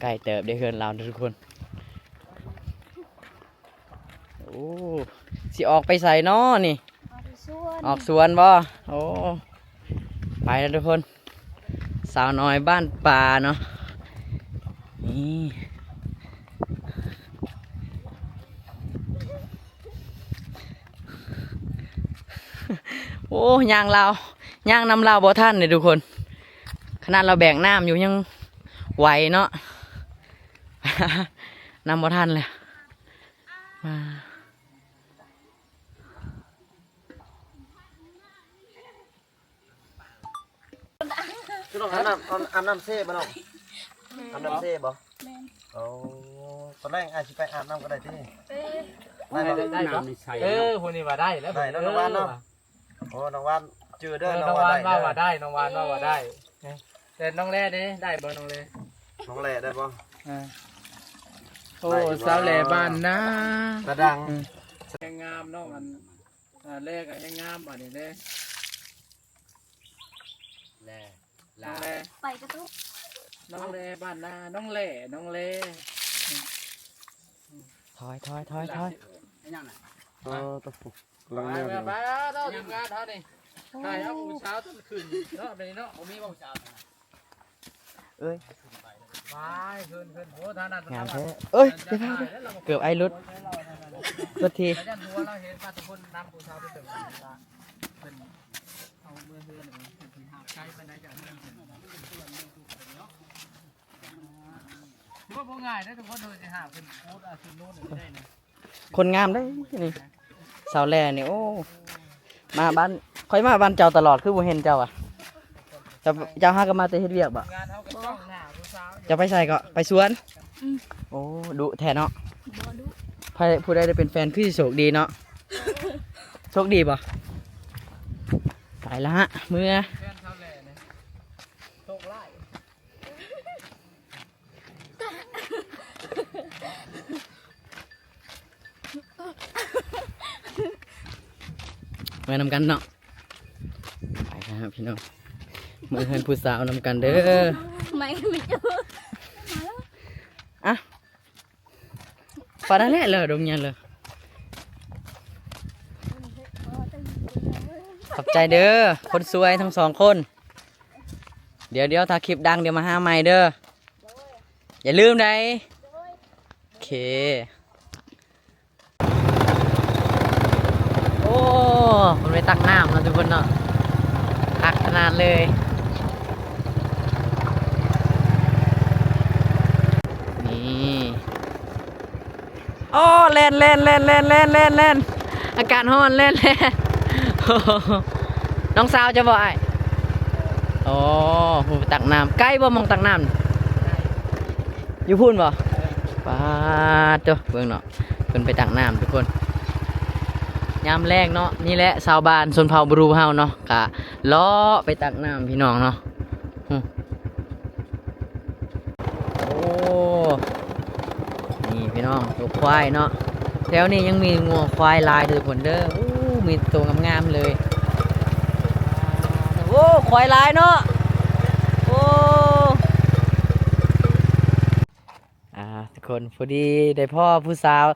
ໃກ້ເຕີບເດ້ເຮືອນລາວທຸກຄົນ. ໂອ້ ຊິອອກໄປໃສນໍນີ້? ອອກສວນ ອອກສວນບໍ່? ໂອ້ ໄປແລ້ວທຸກຄົນ. ສາວນ້ອຍບ້ານປ່າເນາະ ນີ້. ໂອ້ ຍ່າງລາວ ຍ່າງນຳລາວບໍ່ທັນເດ້ທຸກຄົນ. ຂະໜາດລາວແບກນ້ຳຢູ່ຍັງໄຫວເນາະ ນຳບໍ່ທັນແລ້ວ. ມາ ຄືນ້ອງອາບນ້ຳ ອາບ ອາບນ້ຳເຊບໍ່ນ້ອງ? ແມ່ນ ອາບນ້ຳເຊບໍ່? ແມ່ນ. ໂອ້ ຕອນແລງອ້າຍຊິໄປອາບນ້ຳກໍໄດ້ຕິ? ເອີ ໄດ້ບໍ່? ໄດ້ ໄດ້ບໍ່? ນ້ຳນີ້ໃສ ເອີ ເນາະ ຜູ້ນີ້ວ່າໄດ້ແລ້ວ ໄດ້ເນາະ ນ້ອງວານເນາະ. ໂອ້ ນ້ອງວານຈື່ເດີ ເອີ ນ້ອງວານ ນ້ອງວານ ໄດ້ ເວົ້າວ່າໄດ້ ນ້ອງວານເວົ້າວ່າໄດ້. ແຕ່ນ້ອງແລເດ້ ໄດ້ບໍ່ນ້ອງແລ? ນ້ອງແລໄດ້ບໍ່? ເອີ ໂອ້ ໄດ້ຢູ່ ສາວແລບ້ານນາ ຕາດັງ ອືມ ແຮງງາມເນາະ ມັນ ອ່າ ແລກໍແຮງງາມບາດນີ້ເດ້. ແລ ນ້ອງແລ ໄປກະຕຸກ ນ້ອງແລບ້ານນາ ນ້ອງແລ ນ້ອງແລ. ຖອຍ ຖອຍ ຖອຍ ຖອຍ ເອີ ຕະປູ ໄປ ໄປ ເຈົ້າທີມງານເຮົານີ້ ຖ່າຍເອົາຜູ້ສາວຕົນຂຶ້ນເນາະ ແບບນີ້ເນາະ ບໍ່ມີຜູ້ສາວ ເອີຍ ໄປ ຂຶ້ນ ຂຶ້ນ ໂອ້ ທາງນັ້ນ ງາມແທ້ ເອີຍ ເກືອບອ້າຍຫຼຸດ ໂທດທີ. ຖືວ່າບໍ່ງ່າຍເດ້ທຸກຄົນ ໂດຍຊິຫາເພິ່ນໂຄດ ອາ ຂຶ້ນໂນ້ນໄດ້ນະ. ຄົນງາມເດ້ນີ້ ສາວແລນີ້. ໂອ້ ມາບ້ານ ຂ້ອຍມາບ້ານເຈົ້າຕະຫຼອດ ຄືບໍ່ເຫັນເຈົ້າອະ? ເຈົ້າ ເຈົ້າຫາກໍມາແຕ່ເຮັດວຽກບໍ? ເຈົ້າໄປໃສເກາະ? ໄປສວນ? ອືມ ໂອ້ ດຸແທ້ເນາະ. ບໍ່ດຸ. ໃຜ ຜູ້ໃດໄດ້ເປັນແຟນຄືຊິໂຊກດີເນາະ. ໂຊກດີບໍ? ໄປລະ ເມືອ ແຟນສາວແລນີ້ໂຊກຫຼາຍ. ເມືອນຳກັນເນາະ ໄປນະພີ່ນ້ອງ ເມືອເຮືອນຜູ້ສາວນຳກັນເດີ. ໄມ້ໄມ່ເຈີ ມາແລ້ວ ອ່ະ ປານນັ້ນແຫຼະ ເລີ ດົງຍາເລີ ຂອບໃຈເດີ ຄົນສວຍທັງສອງຄົນ. ດຽວໆ ຖ້າຄລິບດັງ ດຽວມາຫາໃໝ່ເດີ ຢ່າລືມໃດ໋. ໂອເຄ ໂອ້ ເພິ່ນໄປຕັກນ້ຳເນາະທຸກຄົນເນາະ ຄັກຂະໜາດເລີຍ ນີ້. ໂອ້ ແລ່ນ ແລ່ນ ແລ່ນ ອາກາດຮ້ອນ ແລ່ນ ແລ່ນ. ນ້ອງສາວເຈົ້າບໍ່ອ້າຍ? ໂອ້ ຜູ້ໄປຕັກນ້ຳ ໄກບໍ່ ໝ່ອງຕັກນ້ຳ? ຢູ່ພຸ້ນບໍ່? ປາດໂທ້ ເບິ່ງເນາະ ເພິ່ນໄປຕັກນ້ຳທຸກຄົນ ຍາມແລງເນາະ. ນີ້ແຫຼະຊາວບ້ານຊົນເຜົ່າບຣູເຮົາເນາະ ກະເລາະໄປຕັກນ້ຳພີ່ນ້ອງເນາະ. ໂອ້ ນີ້ພີ່ນ້ອງ ຕົວຄວາຍເນາະ ແຖວນີ້ຍັງມີງົວຄວາຍຫຼາຍເດີທຸກຄົນເດີ. ໂອ້ ມີໂຕງາມໆເລີຍ. ໂອ້ ຄວາຍຫຼາຍເນາະ. ໂອ້ ອ່າ ທຸກຄົນ ພໍດີໄດ້ພໍ້ຜູ້ສາວ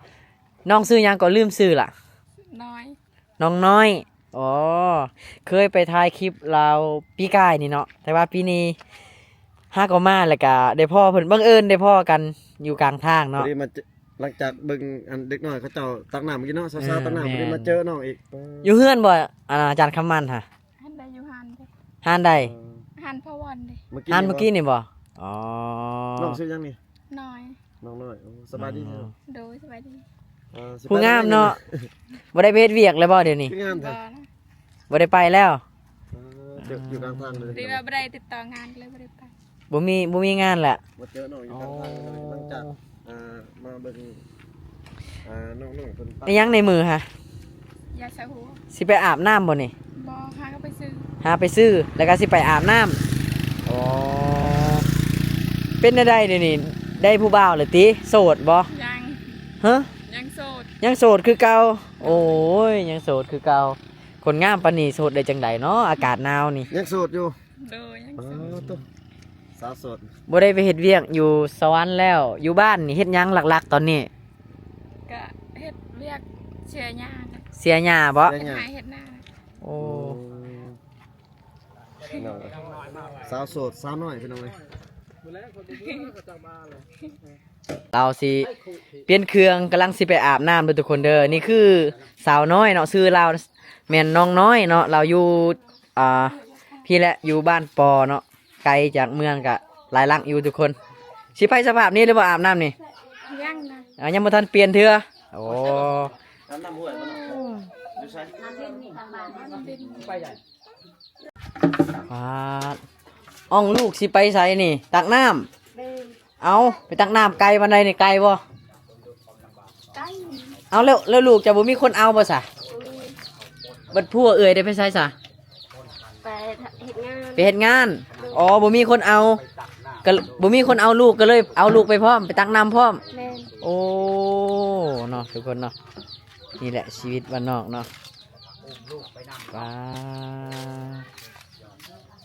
ນ້ອງຊື່ຫຍັງກໍລືມຊື່ລະ? ນ້ອງນ້ອຍ ນ້ອງນ້ອຍ. ອໍ ເຄີຍໄປຖ່າຍຄລິບລາວປີກາຍນີ້ເນາະ ແຕ່ວ່າປີນີ້ຫາກໍມາ ແລ້ວກະໄດ້ພໍ້ເພິ່ນ ບັງເອີນໄດ້ພໍ້ກັນຢູ່ກາງທາງເນາະ. ພໍດີມາເຈີ ຫຼັງຈາກເບິ່ງອັນເດັກນ້ອຍເຂົາເຈົ້າຕັກນ້ຳກິນເນາະ ສາວໆ ເອີ ຕັກນ້ຳ ແມ່ນ ພໍດີມາເຈີນ້ອງອີກ. ຢູ່ເຮືອນບໍ່ ອາ ອາຈານຄຳໝັ້ນຫະ? ອັນໃດຢູ່ຫັ້ນເດ້. ຮ້ານໃດ? ເອີ ຮ້ານພໍ່ວອນເດ້. ຮ້ານມື້ກີ້ນີ້ບໍ່? ອໍ ນ້ອງຊື່ຫຍັງນີ້? ນ້ອຍ ນ້ອງນ້ອຍ. ໂອ້ ສະບາຍດີ. ໂດຍ ສະບາຍດີ. ເອີ ຜູ້ງາມເນາະ ບໍ່ໄດ້ໄປເຮັດວຽກແລ້ວບໍ່ດຽວນີ້? ຄືງາມແທ້. ບໍ່ໄດ້ໄປແລ້ວ. ເອີ ຢູ່ກາງທາງເລີຍ ຫຼືວ່າບໍ່ໄດ້ຕິດຕໍ່ງານ ກໍເລີຍບໍ່ໄດ້ໄປ. ບໍ່ມີ ບໍ່ມີງານແຫຼະ ມາເຈີນ້ອງຢູ່ກາງທາງເລີຍ. ຫຼັງຈາກ ອ່າ ມາເບິ່ງ ອ່າ ນ້ອງໆເພິ່ນ ອີຫຍັງໃນມືຫະ? ຢາສະຫົວ. ຊິໄປອາບນ້ຳບໍ່ນີ້? ບໍ່ ຫາກໍໄປຊື້ ຫາໄປຊື້ ແລ້ວກໍຊິໄປອາບນ້ຳ. ອໍ ເປັນແນວໃດດຽວນີ້ ໄດ້ຜູ້ບ່າວແລ້ວຕິ? ໂສດບໍ່? ຍັງ. ຮະ? ຍັງໂສດ ຍັງໂສດຄືເກົ່າ. ໂອ້ຍ ຍັງໂສດຄືເກົ່າ. ຄົນງາມປານນີ້ໂສດໄດ້ຈັ່ງໃດເນາະ ອາກາດໜາວນີ້. ຍັງໂສດຢູ່. ໂດຍ ຍັງໂສດ. ອໍ ໂຕ ສາວໂສດ ບໍ່ໄດ້ໄປເຮັດວຽກຢູ່ສະຫວັນແລ້ວ. ຢູ່ບ້ານນີ້ເຮັດຫຍັງຫຼັກໆຕອນນີ້? ກະເຮັດວຽກເສຍຫຍ້າ ເສຍຫຍ້າບໍ? ເສຍຫຍ້າ ເຮັດໄຮ່ເຮັດນາ. ໂອ້ ໂອ້ ສາວໂສດສາວນ້ອຍ ພີ່ນ້ອງເອີຍ. ລາວຊິປ່ຽນເຄື່ອງ ກຳລັງຊິໄປອາບນ້ຳເດີທຸກຄົນເດີ. ນີ້ຄືສາວນ້ອຍເນາະ ຊື່ລາວແມ່ນນ້ອງນ້ອຍເນາະ. ລາວຢູ່ ອ່າ ພີ້ແຫຼະ ຢູ່ບ້ານປໍເນາະ ໄກຈາກເມືອງກະຫຼາຍຫຼັກຢູ່ທຸກຄົນ. ຊິໄປສະພາບນີ້ຫຼືບໍ່ ອາບນ້ຳນີ້? ຍັງນະ ອ່າ ຍັງບໍ່ທັນປ່ຽນເທື່ອ. ໂອ້ ອາບນ້ຳຫ້ວຍບໍ່ເນາະ? ຢູ່ໃສ? ປາດ ອອງລູກຊິໄປໃສນີ້? ຕັກນ້ຳ. ເອົາ ໄປຕັກນ້ຳໄກປານໃດນີ້? ໄກບໍ່? ເອົາ ແລ້ວ ແລ້ວລູກເຈົ້າບໍ່ມີຄົນເອົາບໍ່ສະ? ບໍ່ມີ. ບັດຜົວເອື້ອຍໄດ້ໄປໃສສະ? ໄປເຮັດງານ ໄປເຮັດງານ. ໂດຍ. ອໍ ບໍ່ມີຄົນເອົາ ກະບໍ່ມີຄົນເອົາລູກ ກະເລີຍເອົາລູກໄປພ້ອມ ໄປຕັກນ້ຳພ້ອມ. ແມ່ນ. ໂອ້ ເນາະ ທຸກຄົນເນາະ ນີ້ແຫຼະຊີວິດບ້ານນອກເນາະ. ວ້າ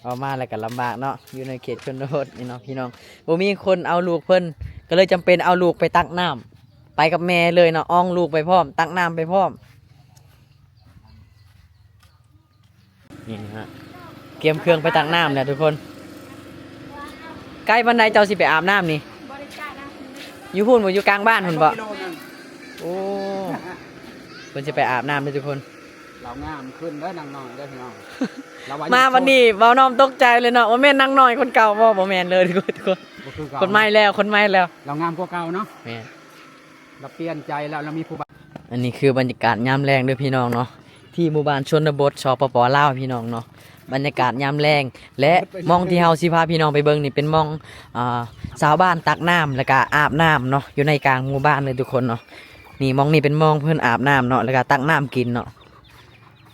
ອອກມາແລ້ວກະລຳບາກເນາະ ຢູ່ໃນເຂດຊົນນະບົດນີ້ເນາະພີ່ນ້ອງ. ບໍ່ມີຄົນເອົາລູກເພິ່ນ ກະເລີຍຈຳເປັນເອົາລູກໄປຕັກນ້ຳ ໄປກັບແມ່ເລີຍເນາະ ອອງລູກໄປພ້ອມ ຕັກນ້ຳໄປພ້ອມ. ນີ້ນະ ກຽມເຄື່ອງໄປຕັກນ້ຳແລ້ວທຸກຄົນ. ໄກປານໃດເຈົ້າຊິໄປອາບນ້ຳນີ້? ບໍ່ໄດ້ໄກນະ ຢູ່ພຸ້ນບໍ່ ຢູ່ກາງບ້ານພຸ້ນບໍ່? ໂອ້ ເພິ່ນຊິໄປອາບນ້ຳເດີທຸກຄົນ. ລາວງາມຂຶ້ນເດີນາງນ້ອຍເດີພີ່ນ້ອງ. ມາວັນນີ້ເວົ້ານ້ອງຕົກໃຈເລີຍເນາະ ວ່າແມ່ນນາງນ້ອຍຄົນເກົ່າບໍ່? ບໍ່ແມ່ນເລີຍທຸກຄົນ ຄົນໃໝ່ແລ້ວ ຄົນໃໝ່ແລ້ວ. ລາວງາມກວ່າເກົ່າເນາະ. ແມ່ນ. ລາວປ່ຽນໃຈແລ້ວ ລາວມີຜູ້ບ່າວ. ອັນນີ້ຄືບັນຍາກາດຍາມແລງເດີພີ່ນ້ອງເນາະ ທີ່ໝູ່ບ້ານຊົນນະບົດ ສປປ ລາວ ພີ່ນ້ອງເນາະ. ບັນຍາກາດຍາມແລງ ແລະ ໝ່ອງທີ່ເຮົາຊິພາພີ່ນ້ອງໄປເບິ່ງນີ້ເປັນໝ່ອງ ອ່າ ຊາວບ້ານຕັກນ້ຳ ແລ້ວກະອາບນ້ຳເນາະ ຢູ່ໃນກາງໝູ່ບ້ານເລີຍທຸກຄົນເນາະ. ນີ້ ໝ່ອງນີ້ເປັນໝ່ອງເພິ່ນອາບນ້ຳເນາະ ແລ້ວກະຕັກນ້ຳກິນເນາະ.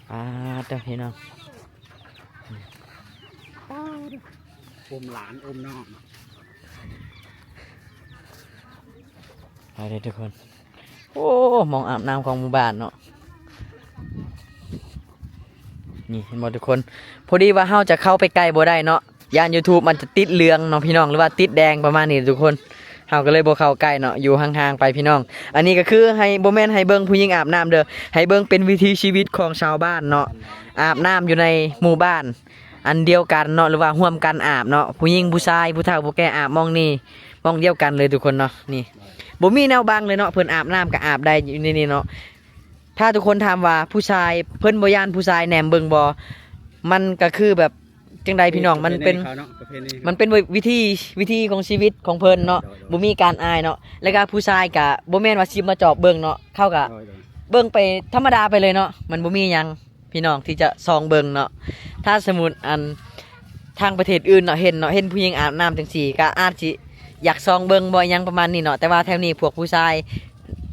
ປາດເດີພີ່ນ້ອງ ອຸມຫຼານອຸມນ້ອງ ໄປເດີທຸກຄົນ. ໂອ້ ໝ່ອງອາບນ້ຳຂອງໝູ່ບ້ານເນາະ. ນີ້ເຫັນບໍ່ທຸກຄົນ ພໍດີວ່າເຮົາຈະເຂົ້າໄປໃກ້ບໍ່ໄດ້ເນາະ ຢ້ານ YouTube ມັນຈະຕິດເຫຼືອງເນາະພີ່ນ້ອງ ຫຼືວ່າຕິດແດງປະມານນີ້ທຸກຄົນ. ເຮົາກະເລີຍບໍ່ເຂົ້າໃກ້ເນາະ ຢູ່ຫ່າງໆໄປພີ່ນ້ອງ. ອັນນີ້ກະຄືໃຫ້ ບໍ່ແມ່ນໃຫ້ເບິ່ງຜູ້ຍິງອາບນ້ຳເດີ ໃຫ້ເບິ່ງເປັນວິຖີຊີວິດຂອງຊາວບ້ານເນາະ ອາບນ້ຳຢູ່ໃນໝູ່ບ້ານອັນດຽວກັນເນາະ ຫຼືວ່າຮ່ວມກັນອາບເນາະ. ຜູ້ຍິງຜູ້ຊາຍ ຜູ້ເຖົ້າຜູ້ແກ່ອາບໝ່ອງນີ້ ໝ່ອງດຽວກັນເລີຍທຸກຄົນເນາະ. ນີ້ ບໍ່ມີແນວບັງເລີຍເນາະ ເພິ່ນອາບນ້ຳກະອາບໄດ້ຢູ່ໃນນີ້ເນາະ. ຖ້າທຸກຄົນຖາມວ່າຜູ້ຊາຍເພິ່ນບໍ່ຢ້ານຜູ້ຊາຍແນມເບິ່ງບໍ່? ມັນກະຄືແບບຈັ່ງໃດພີ່ນ້ອງ ມັນເປັນ ມັນເປັນວິ ວິຖີ ວິຖີຂອງຊີວິດຂອງເພິ່ນເນາະ ບໍ່ມີການອາຍເນາະ. ແລ້ວກະຜູ້ຊາຍກະບໍ່ແມ່ນວ່າຊິມາຈອບເບິ່ງເນາະ ເຂົາກະເບິ່ງໄປທຳມະດາໄປເລີຍເນາະ ມັນບໍ່ມີຫຍັງພີ່ນ້ອງທີ່ຈະສ່ອງເບິ່ງເນາະ. ຖ້າສົມມຸດອັນ ທາງປະເທດອື່ນເນາະ ເຫັນເນາະ ເຫັນຜູ້ຍິງອາບນ້ຳຈັ່ງຊີ້ ກະອາດຊິຢາກສ່ອງເບິ່ງບໍ່ ຫຍັງປະມານນີ້ເນາະ. ແຕ່ວ່າແຖວນີ້ພວກຜູ້ຊາຍ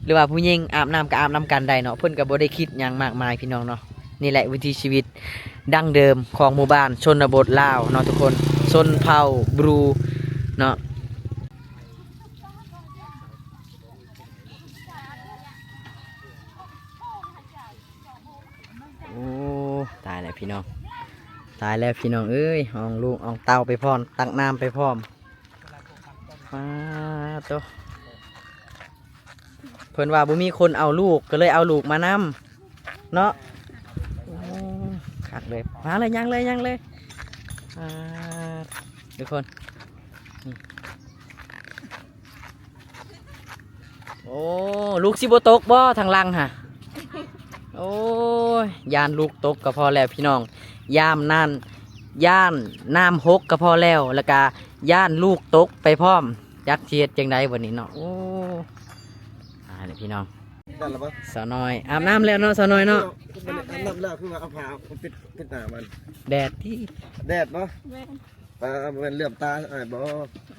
ຫຼືວ່າຜູ້ຍິງອາບນ້ຳກະອາບນຳກັນໄດ້ເນາະ ເພິ່ນກະບໍ່ໄດ້ຄິດຫຍັງມາກມາຍພີ່ນ້ອງເນາະ. ນີ້ແຫຼະວິຖີຊີວິດດັ້ງເດີມຂອງໝູ່ບ້ານຊົນນະບົດລາວເນາະທຸກຄົນ ຊົນເຜົ່າບຣູເນາະ. ໂອ້ ຕາຍແລ້ວພີ່ນ້ອງ ຕາຍແລ້ວພີ່ນ້ອງເອີຍ. ອອງລູກອອງເຕົ້າໄປພ້ອມ ຕັກນ້ຳໄປພ້ອມ. ປາດໂທ້ ເພິ່ນວ່າບໍ່ມີຄົນເອົາລູກ ກະເລີຍເອົາລູກມານຳເນາະ. ໂອ້ ຄັກເລີຍ ມາເລີຍ ຍ່າງເລີຍ ຍ່າງເລີຍ. ປາດ ທຸກຄົນ ນີ້ ໂອ້ ລູກຊິບໍ່ຕົກບໍ່ທາງຫຼັງຫະ? ໂອ້ຍ ຢ້ານລູກຕົກກະພໍແລ້ວພີ່ນ້ອງ ຢ້ານນັ້ນ ຢ້ານນ້ຳຫົກກະພໍແລ້ວ ແລ້ວກະຢ້ານລູກຕົກໄປພ້ອມ. ຈັກຊິເຮັດຈັ່ງໃດບັດນີ້ເນາະ. ໂອ້ ຕາຍແລ້ວພີ່ນ້ອງ ສາວນ້ອຍອາບນ້ຳແລ້ວເນາະ ສາວນ້ອຍເນາະ. ອາບນ້ຳແລ້ວຄືວ່າເອົາຜ້າປິດ ປິດໜ້າມັນ ແດດຕິ ແດດບໍ່? ແມ່ນ. ປາ ບໍ່ແມ່ນເຫຼືອມຕາອ້າຍບໍ່?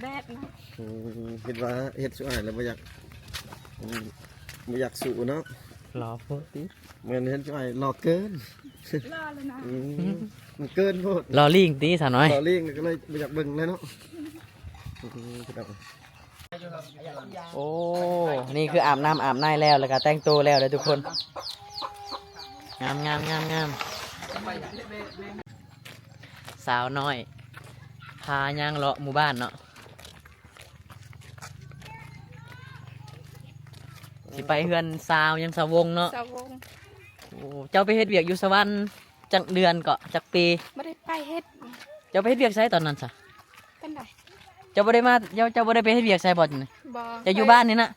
ແດດນະ. ອືມ ຄິດວ່າເຮັດສູ່ອ້າຍແລ້ວບໍ່ຢາກ ອືມ ບໍ່ຢາກສູ້ເນາະ. ຫຼໍ່ໂພດຕິ. ແມ່ນ ເຫັນອ້າຍຫຼໍ່ເກີນ ຫຼໍ່ແລ້ວນະ. ອືມ ມັນເກີນໂພດ ຫຼໍ່ລີງຕິສາວນ້ອຍ ຫຼໍ່ລີງກະເລີຍບໍ່ຢາກເບິ່ງແລ້ວເນາະ. ອືມ ໂອ້ ນີ້ຄືອາບນ້ຳອາບໃນແລ້ວ ແລ້ວກະແຕ່ງໂຕແລ້ວເດີທຸກຄົນ. ງາມໆໆໆ. ສາວນ້ອຍ ພາຍ່າງເລາະໝູ່ບ້ານເນາະ ຊິໄປເຮືອນສາວຫຍັງ ສາວວົງເນາະ. ສາວວົງ. ໂອ້ ເຈົ້າໄປເຮັດວຽກຢູ່ສະຫວັນຈັກເດືອນເກາະ ຈັກປີ? ບໍ່ໄດ້ໄປເຮັດ. ເຈົ້າໄປເຮັດວຽກໃສຕອນນັ້ນຊະ? ປານໃດ? ເຈົ້າບໍ່ໄດ້ມາ ເຈົ້າ ເຈົ້າບໍ່ໄດ້ໄປເຮັດວຽກໃສບໍ່ນີ້? ບໍ່. ເຈົ້າຢູ່ບ້ານນີ້ນະ?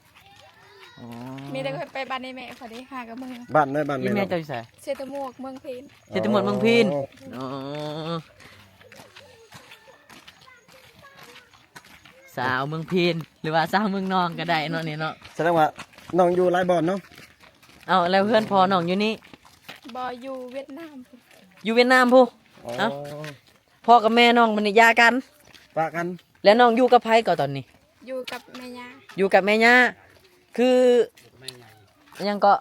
ອໍ ມີແຕ່ຂ້ອຍໄປບ້ານໃຫ້ແມ່ຂ້ອຍເດ້ ຫາກັບເມືອງ. ບ້ານໃດ ບ້ານແມ່ ແມ່ເຈົ້າຢູ່ໃສ? ເຊຕະໝວກ ເມືອງພີນ. ເຊຕະໝວກ ເມືອງພີນ. ອໍ ອໍ ສາວເມືອງພີນ ຫຼືວ່າສາວເມືອງນອງກໍໄດ້ເນາະນີ້ເນາະ. ສະແດງວ່ານ້ອງຢູ່ຫຼາຍບ່ອນເນາະ. ເອົ້າ ແລ້ວເຮືອນພໍ່ນ້ອງຢູ່ນີ້? ບໍ່ ຢູ່ຫວຽດນາມ. ຢູ່ຫວຽດນາມພຸ້ນ. ອໍ ເອົ້າ ພໍ່ກັບແມ່ນ້ອງມັນນີ້ຢ່າກັນ ປະກັນ. ແລ້ວນ້ອງຢູ່ກັບໃຜກໍຕອນນີ້? ຢູ່ກັບແມ່ຍ່າ. ຢູ່ກັບແມ່ຍ່າ ຄືຫຍັງເກາະ?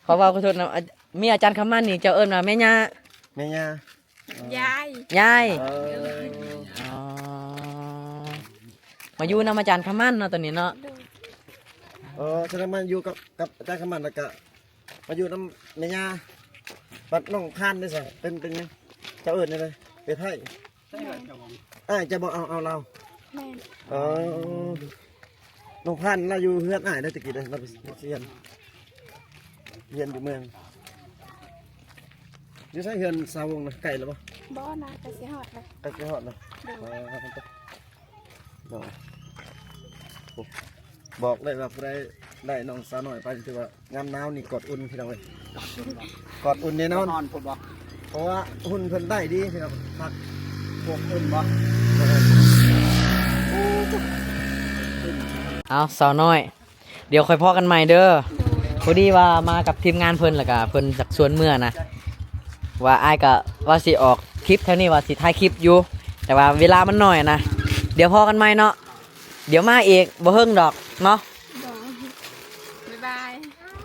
ຂໍເວົ້າຂໍໂທດນຳ ອາ ມີອາຈານຄຳໝັ້ນນີ້ ເຈົ້າເອີ້ນວ່າແມ່ຍ່າ? ແມ່ຍ່າ. ຍາຍ. ຍາຍ. ເອີ ອໍ ມາຢູ່ນຳອາຈານຄຳໝັ້ນເນາະ ຕອນນີ້ເນາະ. ໂດຍ. ເອີ ສະແດງມາຢູ່ກັບ ກັບອາຈານຄຳໝັ້ນ ແລ້ວກະມາຢູ່ນຳແມ່ຍ່າ. ບັດນ້ອງພານເດ້ຊະ ເປັນ ເປັນຫຍັງ ເຈົ້າເອີ້ນແນວໃດ? ເປັນໄທ. ແມ່ນ. ອ້າຍເຈົ້າບໍ່ເອົາ ເອົາລາວ? ແມ່ນ. ອໍ ນ້ອງພານລາວຢູ່ເຮືອນອ້າຍໄດ໋ ແຕ່ກີ້ໄດ໋ ລາວໄປຮຽນ ຮຽນຢູ່ເມືອງ. ຢູ່ໃສເຮືອນສາວວົງນະ ໃກ້ແລ້ວບໍ່? ບໍ່ນະ ໃກ້ຊິຮອດແລ້ວ. ໃກ້ຊິຮອດແລ້ວ. ໂດຍ. ອໍ ໂດຍ. ໂອ້ ບອກເລີຍວ່າຜູ້ໃດໄດ້ນ້ອງສາວນ້ອຍໄປ ຖືວ່າຍາມໜາວນີ້ກອດອຸ່ນພີ່ນ້ອງເອີຍ ກອດອຸ່ນແນ່ນອນ. ຮ້ອນພຸ້ນບໍ່? ເພາະວ່າຫຸ່ນເພິ່ນໄດ້ດີພີ່ນ້ອງ ພັກ ພວກອຸ່ນບໍ່? ເອົາ ສາວນ້ອຍ ດຽວຄ່ອຍພໍ້ກັນໃໝ່ເດີ. ໂດຍ. ພໍດີວ່າມາກັບທີມງານເພິ່ນ ແລ້ວກະເພິ່ນຈັກຊວນເມືອນະ ວ່າອ້າຍກະວ່າຊິອອກຄລິບແຖວນີ້ ວ່າຊິຖ່າຍຄລິບຢູ່ ແຕ່ວ່າເວລາມັນໜ້ອຍນະ. ດຽວພໍ້ກັນໃໝ່ເນາະ ດຽວມາອີກ ບໍ່ເຫິງດອກເນາະ. ໂດຍ. ບາຍບາຍ.